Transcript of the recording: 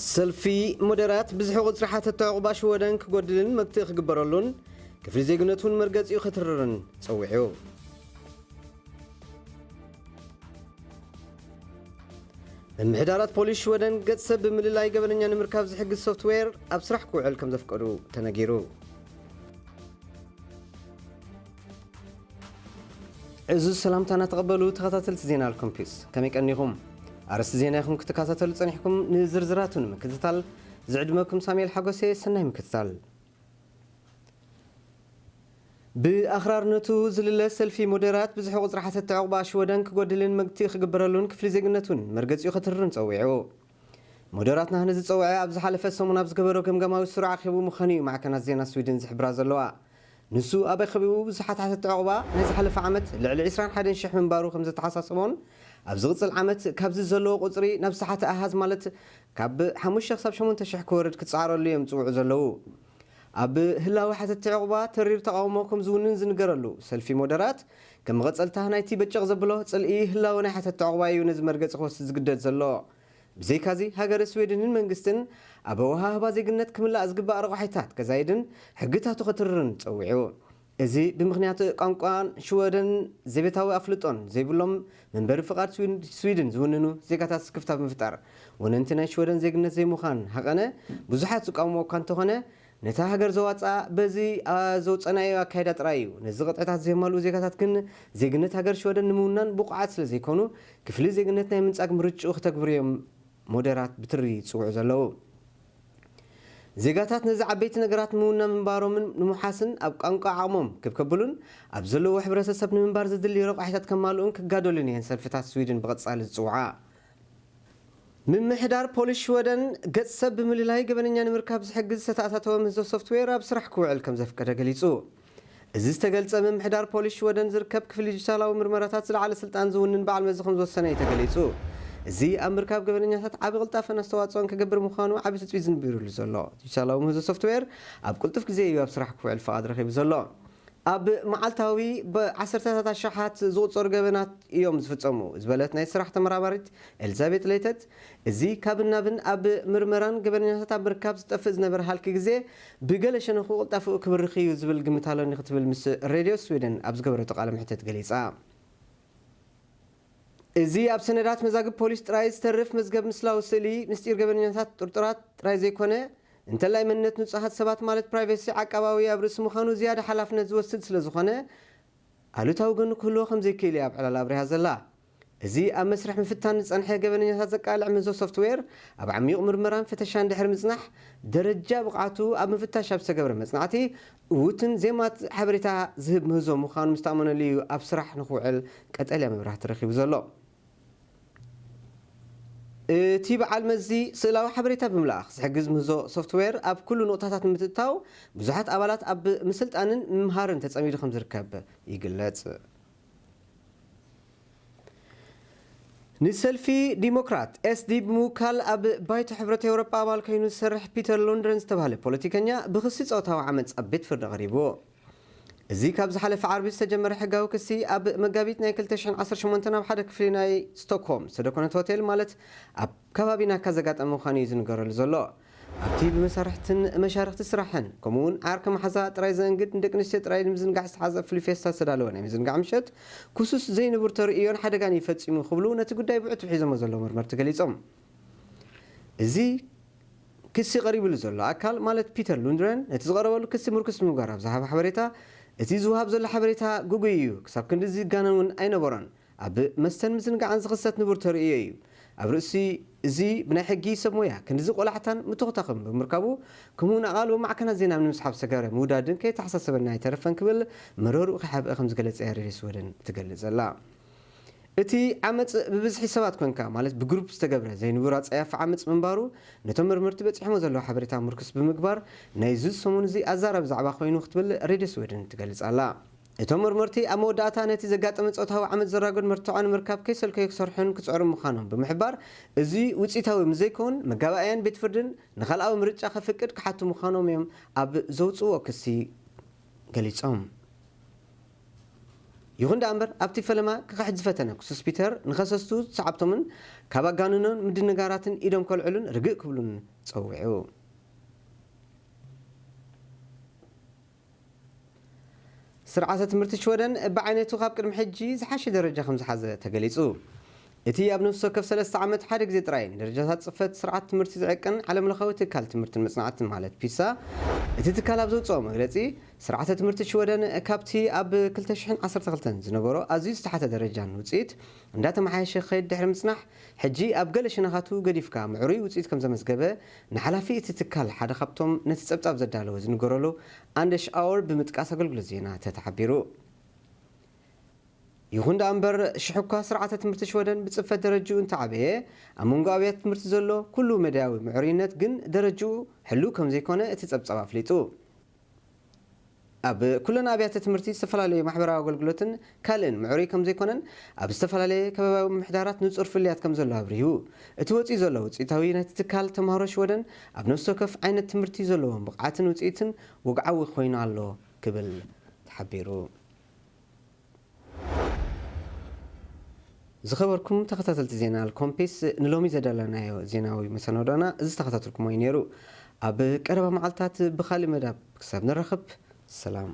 ሰልፊ ሞደራት ብዝሒ ቁጽሪ ሓተቲ ዕቑባ ሽወደን ክጎድልን መግትኢ ክግበረሉን ክፍሊ ዜግነት እውን መርገጺኡ ክትርርን ጸዊዑ። ምምሕዳራት ፖሊስ ሽወደን ገጽ ሰብ ብምልላይ ገበነኛ ንምርካብ ዝሕግዝ ሶፍትዌር ኣብ ስራሕ ክውዕል ከም ዘፍቀዱ ተነጊሩ። እዚ ሰላምታና ተቐበሉ ተኸታተልቲ ዜና ኣልኮምፒስ፣ ከመይ ቀኒኹም? ኣርእስቲ ዜና ኢኹም ክትከታተሉ ጸኒሕኩም፣ ንዝርዝራቱ ንምክትታል ዝዕድመኩም ሳሙኤል ሓጎሴ፣ ሰናይ ምክትታል። ብኣኽራርነቱ ዝልለ ሰልፊ ሞደራት ብዝሒ ቁጽሪ ሓተቲ ዕቑባ ሽወደን ክጎድልን መግትኢ ክግበረሉን ክፍሊ ዜግነት እውን መርገጺኡ ክትርርን ጸዊዑ። ሞደራትና ንዝጸውዐ ኣብ ዝሓለፈ ሰሙን ኣብ ዝገበሮ ገምገማዊ ስሩዕ ኣኼቡ ምዃኑ እዩ ማዕከናት ዜና ስዊድን ዝሕብራ ዘለዋ። ንሱ ኣብ ኣኼብኡ ብዙሓት ሓተቲ ዕቑባ ናይ ዝሓለፈ ዓመት ልዕሊ ዕስራን ሓደን ሽሕ ምንባሩ ከም ዘተሓሳሰቦን ኣብ ዝቕጽል ዓመት ካብዚ ዘለዎ ቁጽሪ ናብ ዝተሓተ ኣሃዝ ማለት ካብ ሓሙሽተ ክሳብ ሸሞንተ ሽሕ ክወርድ ክጸዓረሉ እዮም ዝጽውዑ ዘለዉ። ኣብ ህላወ ሓተቲ ዕቑባ ተሪር ተቓውሞ ከም ዝውንን ዝንገረሉ ሰልፊ ሞደራት ከም መቐጸልታ ናይቲ በጨቕ ዘብሎ ጽልኢ ህላወ ናይ ሓተቲ ዕቑባ እዩ ነዚ መርገጺ ክወስድ ዝግደድ ዘሎ። ብዘይካዚ ሃገረ ስዊድንን መንግስትን ኣብ ኣወሃህባ ዜግነት ክምላእ ዝግባእ ረቋሒታት ከዛይድን ሕግታቱ ከትርርን ጸዊዑ። እዚ ብምኽንያት ቋንቋን ሽወደን ዘቤታዊ ኣፍልጦን ዘይብሎም መንበሪ ፍቓድ ስዊን-፣ ስዊድን ዝውንኑ ዜጋታት ስክፍታ ብምፍጣር ወነንቲ ናይ ሽወደን ዜግነት ዘይምዃን ሃቐነ ብዙሓት ዝቃወምዎ እኳ እንተኾነ ነታ ሃገር ዘዋፅኣ በዚ፣ ኣ፣ ዘውፀናዮ ኣካይዳ ጥራይ እዩ። ነዚ ቅጥዕታት ዘየማልኡ ዜጋታት ግን ዜግነት ሃገር ሽወደን ንምውናን ብቑዓት ስለ ዘይኮኑ ክፍሊ ዜግነት ናይ ምንጻግ ምርጭኡ ክተግብሩ እዮም ሞደራት ብትሪ ይጽውዑ ዘለዉ። ዜጋታት ነዚ ዓበይቲ ነገራት ምውና ምንባሮምን ንምውሓስን ኣብ ቋንቋ ዓቕሞም ክብ ከብሉን ኣብ ዘለዎ ሕብረተሰብ ንምንባር ዘድልዩ ረቋሒታት ከማልኡን ክጋደሉን እየን ሰልፍታት ስዊድን ብቐጻሊ ዝጽውዓ። ምምሕዳር ፖሊስ ሽወደን ገጽ ሰብ ብምልላይ ገበነኛ ንምርካብ ዝሕግዝ ዝተኣታተወ ምህዞ ሶፍትዌር ኣብ ስራሕ ክውዕል ከም ዘፍቀደ ገሊጹ። እዚ ዝተገልጸ ምምሕዳር ፖሊስ ሽወደን ዝርከብ ክፍሊ ዲጂታላዊ ምርመራታት ዝለዓለ ስልጣን ዝውንን በዓል መዚ ከም ዝወሰነ እዩ ተገሊጹ። እዚ ኣብ ምርካብ ገበነኛታት ዓቢ ቅልጣፈን ኣስተዋጽኦን ክገብር ምዃኑ ዓቢ ትጽቢት ዝንቢሩሉ ዘሎ ዲጂታላዊ ምህዞ ሶፍትዌር ኣብ ቅልጡፍ ግዜ እዩ ኣብ ስራሕ ክውዕል ፍቓድ ረኺቡ ዘሎ። ኣብ መዓልታዊ ብዓሰርተታት ኣሽሓት ዝቑጸሩ ገበናት እዮም ዝፍጸሙ ዝበለት ናይ ስራሕ ተመራማሪት ኤልዛቤት ሌተት፣ እዚ ካብን ናብን ኣብ ምርመራን ገበነኛታት ኣብ ምርካብ ዝጠፍእ ዝነበረ ሃልኪ ግዜ ብገለ ሸነኹ ቅልጣፈኡ ክብርኽ እዩ ዝብል ግምት ኣሎኒ ክትብል ምስ ሬድዮ ስዊድን ኣብ ዝገበረቶ ቃለ መሕትት ገሊጻ። እዚ ኣብ ሰነዳት መዛግብ ፖሊስ ጥራይ ዝተርፍ መዝገብ ምስላዊ ስእሊ ምስጢር ገበነኛታት ጥርጡራት ጥራይ ዘይኮነ፣ እንተላይ መንነት ንጹሃት ሰባት ማለት ፕራይቬሲ ዓቃባዊ ኣብ ርእሲ ምዃኑ ዝያዳ ሓላፍነት ዝወስድ ስለ ዝኾነ፣ ኣሉታዊ ጎኒ ክህልዎ ከም ዘይክእል እያ ኣብ ዕላል ኣብሪሃ ዘላ። እዚ ኣብ መስርሕ ምፍታን ዝጸንሐ ገበነኛታት ዘቃልዕ ምህዞ ሶፍትዌር፣ ኣብ ዓሚቕ ምርመራን ፈተሻን ድሕሪ ምጽናሕ፣ ደረጃ ብቕዓቱ ኣብ ምፍታሽ ኣብ ዝተገብረ መጽናዕቲ፣ እውትን ዜማት ሓበሬታ ዝህብ ምህዞ ምዃኑ ምስ ተኣመነሉ እዩ ኣብ ስራሕ ንኽውዕል ቀጠልያ መብራህቲ ረኺቡ ዘሎ። እቲ በዓል መዚ ስእላዊ ሓበሬታ ብምልኣኽ ዝሕግዝ ምህዞ ሶፍትዌር ኣብ ኩሉ ንቑጣታት ንምትእትታው ብዙሓት ኣባላት ኣብ ምስልጣንን ምምሃርን ተጸሚዱ ከም ዝርከብ ይግለጽ። ንሰልፊ ዲሞክራት ኤስዲ ብምውካል ኣብ ባይቶ ሕብረት ኤውሮጳ ኣባል ኮይኑ ዝሰርሕ ፒተር ሉንድረን ዝተባህለ ፖለቲከኛ ብክሲ ጾታዊ ዓመጽ ኣብ ቤት ፍርዲ ቀሪቡ። እዚ ካብ ዝሓለፈ ዓርቢ ዝተጀመረ ሕጋዊ ክሲ ኣብ መጋቢት ናይ ክልተ ሽሕን ዓሰርተ ሸሞንተን ኣብ ሓደ ክፍሊ ናይ ስቶክሆልም ዝተደኮነት ሆቴል ማለት ኣብ ከባቢ ናካ ዘጋጠመ ምዃኑ እዩ ዝንገረሉ ዘሎ። ኣብቲ ብመሳርሕትን መሻርኽቲ ስራሕን ከምኡውን ዓርኪ መሓዛ ጥራይ ዘእንግድ ንደቂ ኣንስትዮ ጥራይ ንምዝንጋዕ ዝተሓዘ ፍሉይ ፌስታ ዝተዳለወ ናይ ምዝንጋዕ ምሸት ክሱስ ዘይንቡር ተርእዮን ሓደጋን እዩ ፈጺሙ ክብሉ ነቲ ጉዳይ ብዕቱብ ሒዞሞ ዘለዉ መርመርቲ ገሊጾም። እዚ ክሲ ቀሪብሉ ዘሎ ኣካል ማለት ፒተር ሉንድረን ነቲ ዝቐረበሉ ክሲ ምርኩስ ብምግባር ኣብ ዝሃበ ሓበሬታ፣ እቲ ዝወሃብ ዘሎ ሓበሬታ ግጉይ እዩ፣ ክሳብ ክንዲ ዝጋነን እውን ኣይነበሮን፣ ኣብ መስተን ምዝንጋዕን ዝኽሰት ንቡር ተርእዮ እዩ። ኣብ ርእሲ እዚ ብናይ ሕጊ ሰብ ሞያ ክንድዚ ቆላሕታን ምትኹታኽን ብምርካቡ፣ ከምኡውን ኣቓልቦ ማዕከናት ዜና ንምስሓብ ዝተገብረ ምውዳድን ከየተሓሳሰበና ኣይተረፈን ክብል መረርኡ ከይሓብአ ከም ዝገለጸ እያ ሬድዮ ስወደን ትገልጽ ዘላ። እቲ ዓመጽ ብብዝሒ ሰባት ኮንካ፣ ማለት ብግሩፕ ዝተገብረ ዘይንቡር ኣጸያፊ ዓመጽ ምንባሩ፣ ነቶም መርመርቲ በጺሖሞ ዘለዉ ሓበሬታ ምርኩስ ብምግባር፣ ናይዚ ሰሙን እዚ ኣዛራቢ ዛዕባ ኮይኑ ክትብል ሬድዮ ስወደን ትገልጽ ኣላ። እቶም መርመርቲ ኣብ መወዳእታ ነቲ ዘጋጠመ ጾታዊ ዓመጽ ዘራጎድ መርትዖ ንምርካብ ከይሰልከዩ ክሰርሑን ክጽዕሩ ምዃኖም ብምሕባር፣ እዚ ውጽኢታዊ ምስ ዘይከውን መጋባእያን ቤት ፍርድን ንኻልኣዊ ምርጫ ከፍቅድ ክሓቱ ምዃኖም እዮም ኣብ ዘውጽእዎ ክሲ ገሊጾም። ይኹን ደኣ እምበር ኣብቲ ፈለማ ክኽሕድ ዝፈተነ ክሱስ ፒተር ንኸሰስቱ ሰዓብቶምን ካብ ኣጋንኖን ምድንጋራትን ኢዶም ከልዕሉን ርግእ ክብሉን ጸዊዑ። ስርዓተ ትምህርቲ ሽወደን ብዓይነቱ ካብ ቅድሚ ሕጂ ዝሓሸ ደረጃ ከም ዝሓዘ ተገሊጹ። እቲ ኣብ ነፍሲ ወከፍ ሰለስተ ዓመት ሓደ ግዜ ጥራይ ንደረጃታት ጽፈት ስርዓት ትምህርቲ ዝዕቅን ዓለምለኻዊ ትካል ትምህርትን መጽናዕትን ማለት ፒሳ፣ እቲ ትካል ኣብ ዘውጽኦ መግለጺ፣ ስርዓተ ትምህርቲ ሽወደን ካብቲ ኣብ ክልተ ሽሕን ዓሰርተ ክልተን ዝነበሮ ኣዝዩ ዝተሓተ ደረጃን ውጽኢት እንዳተመሓየሸ ክኸይድ ድሕሪ ምጽናሕ፣ ሕጂ ኣብ ገለ ሸነኻቱ ገዲፍካ ምዕሩይ ውጽኢት ከም ዘመዝገበ ንሓላፊ እቲ ትካል ሓደ ካብቶም ነቲ ጸብጻብ ዘዳለወ ዝንገረሉ ኣንደሽ ኣወር ብምጥቃስ ኣገልግሎት ዜና ተተሓቢሩ። ይኹን ደኣ እምበር፣ ሽሕ እኳ ስርዓተ ትምህርቲ ሽወደን ብጽፈት ደረጅኡ እንተዓበየ፣ ኣብ መንጎ ኣብያተ ትምህርቲ ዘሎ ኩሉ መዳያዊ ምዕሩይነት ግን ደረጅኡ ሕሉው ከም ዘይኮነ እቲ ጸብጻብ ኣፍሊጡ። ኣብ ኩለን ኣብያተ ትምህርቲ ዝተፈላለዩ ማሕበራዊ ኣገልግሎትን ካልእን ምዕሩይ ከም ዘይኮነን ኣብ ዝተፈላለየ ከባብያዊ ምምሕዳራት ንጹር ፍልያት ከም ዘሎ ኣብሪሁ። እቲ ወጺኡ ዘሎ ውጽኢታዊ ናይቲ ትካል ተምሃሮ ሽወደን ኣብ ነፍሲ ወከፍ ዓይነት ትምህርቲ ዘለዎም ብቕዓትን ውጽኢትን ወግዓዊ ኮይኑ ኣሎ ክብል ተሓቢሩ። ዝኸበርኩም ተኸታተልቲ ዜና ኣልኮምፒስ፣ ንሎሚ ዘዳለናዮ ዜናዊ መሰናዶና እዚ ዝተኸታተልኩሞ እዩ ነይሩ። ኣብ ቀረባ መዓልታት ብኻልእ መዳብ ክሳብ ንራኸብ፣ ሰላም።